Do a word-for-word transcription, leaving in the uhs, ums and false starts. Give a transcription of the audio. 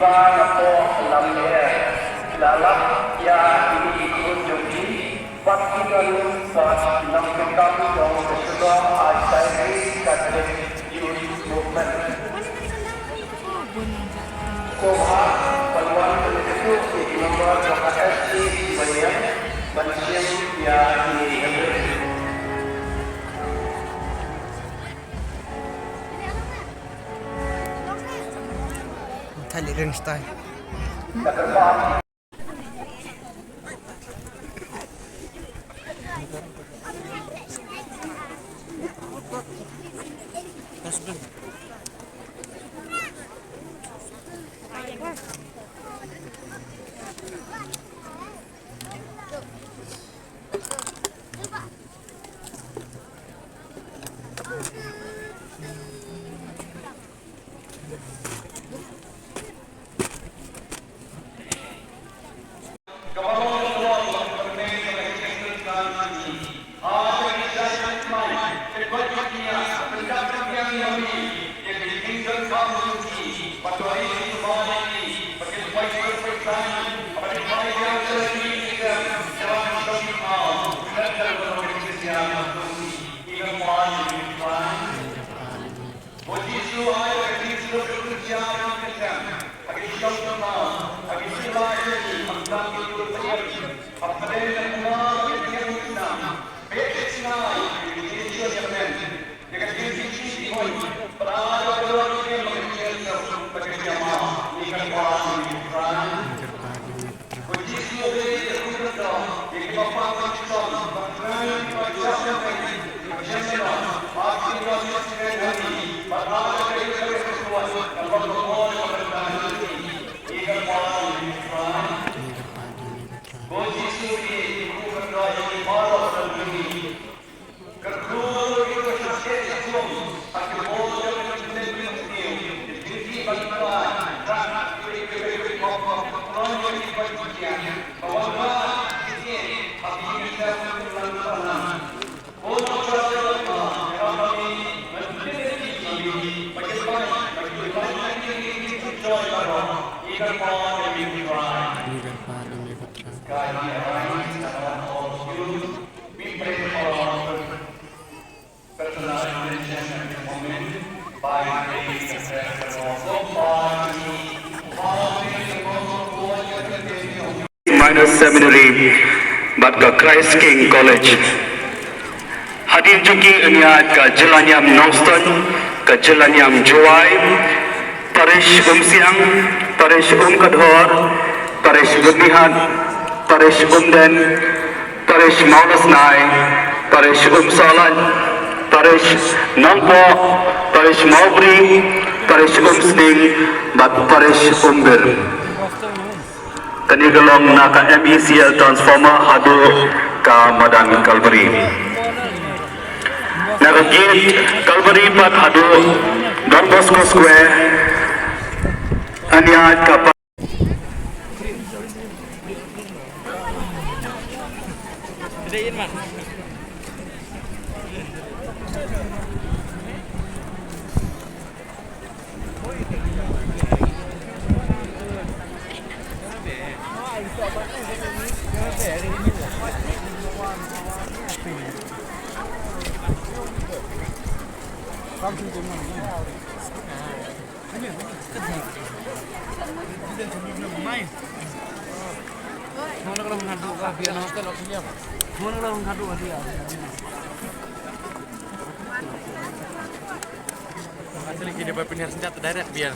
Ba na pdeng lam lyer, la lap ïa kine ki khun jong ki, bad ki don sa ki nongtrei kam jong ka shnong ha District Catholic Youth Movement. Ko ba ban wan pynkynthoh ïa ki member jong ka S C Civilian ban shim ïa kine ki hynriew. Thailand style. Ko Jisu, ai ka jingsuk ka jingïaid ka jingkyrkhu ha ki shnong ki thaw, ha ki jylla jong ngi, ha ki tang ki tur ki ïing, ha pdeng ka tnga ka jingïaid ka jingkyrkhu. Peit sngewbha ïa ka jingïaid ka jingkyrkhu. Ïa ka jingïaid ka jingkyrkhu, pynban ka jingïaid ka jingkyrkhu, ka jingïaid ka jingkyrkhu. Ko Jisu, Minor Seminary bad ka Christ King College. Hadien jong ki yn ïaid ka jylla niam Nongstoiñ, ka jylla niam Jowai, Parish Umsiang, Parish Umkadhor, Parish Byrnihat, Parish Umden, Parish Mawlasnai, Parish Umsohlait, Parish Nongpoh, Parish Mawbri, Parish Umsning bad Parish Umbir. Kane ka long na ka M E C L transformer haduh ka madan Calvary. Na ka gate Calvary pat haduh Don Bosco Square, yn ïaid ka Actually, kini ba pynhiar senjata direct biar.